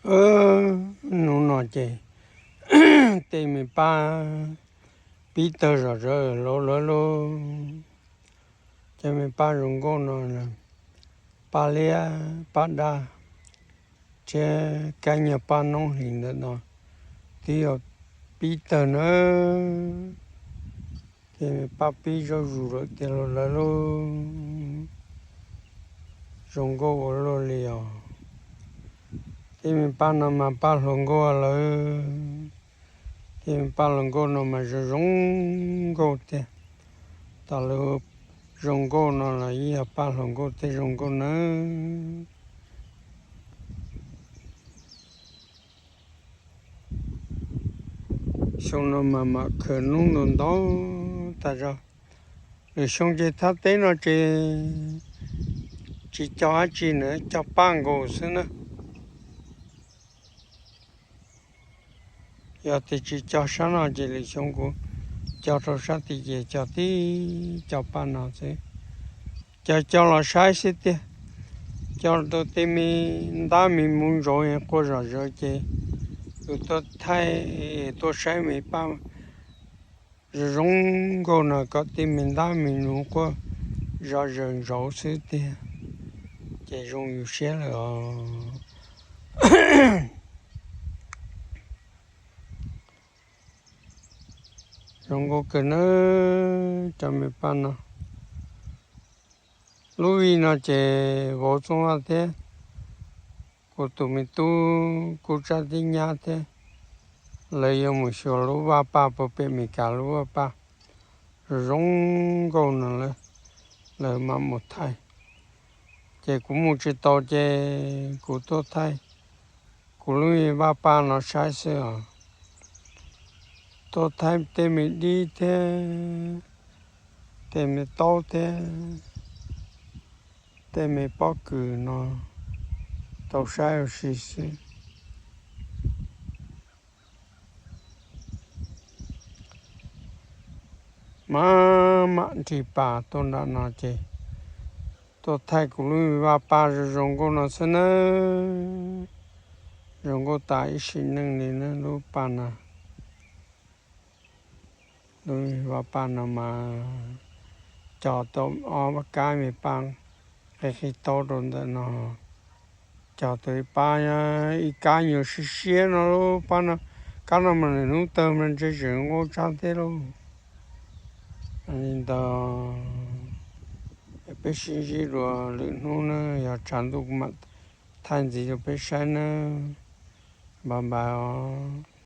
Hnub no ces tej me pab pib tawg zom zaws hlo lawm lauj. Cov me pab zoo nkauj no, pab liab pab dab thiab kab nyuag pab noob hlis ntawm no twb yog pib tawg nawb. Tej me pab pib zuj zus lawm tiag lauj lawv lauj. Zoo nkauj ua luaj li os. Tej me pab no mas pab hluas nkauj lawm. Tej me pab hluas nkauj no mas zoo zoo nkauj tiag. Tam lawv zoo nkauj no los yeej yog pab hluas nkauj tej zoo nkauj nawb. Xyoo no mas mam khawm noob ntau ntau tag zog. Lwm xyoo ces thaj teb no ces tsis cog dab tsi na, cog paj nkaus xwb na. Yog tias tsis cog sab no ces lwm xyoo kuv cog rau sab tid ces cog tib co paj no xwb. Cog cog los saib xwb tiag. Cog tau tej me ntab me nuv ntsaum quaj zom zaws ces kuv tuaj thaij, tuaj saib me paj zoo zoo nkauj no kom tej me ntab me nuv quaj zom zaws ntsaum xwb tiag, ces zoo yus siab lawm os. Zoo nkauj kawg nawb cov me paj no. Lub vij no ces vauv Txooj Vaj thiab kuv tus me tub kuj tsab tib nyab thiab, lawv yuav mus xyuas lub vaj paj puag pem Meskas lub vaj paj zoo zoo nkauj no, lawv mam mus thaij. Ces kuv mus tsis tau ces kuv tuaj thaij kuv lub me vaj paj no saib xwb os. Tuaj thaij tej me dib thiab tej me taub thiab tej me pob kws no tau saib ua si xwb. Mam mam nrig pas tuaj nram no ces tuaj thaij kuv lub vaj paj zoo zoo nkauj no xwb nawb. Zoo nkauj tas ib sim neej li na lub paj no. Lub vaj paj no mas cog tau ob kab me paj qi qi taub rau ntawm no, cog tau ib pab, ib kab nyuag siab siab no lub paj no. Kab no mas nws hnub tawg mas ntshe tseem nqua tshaj thiab lauj. Li ntawd, peb sib ntsib dua lwm hnub na, yog tshav ntuj kuv mam thaij ntxiv rau peb saib nawb. Bye bye os.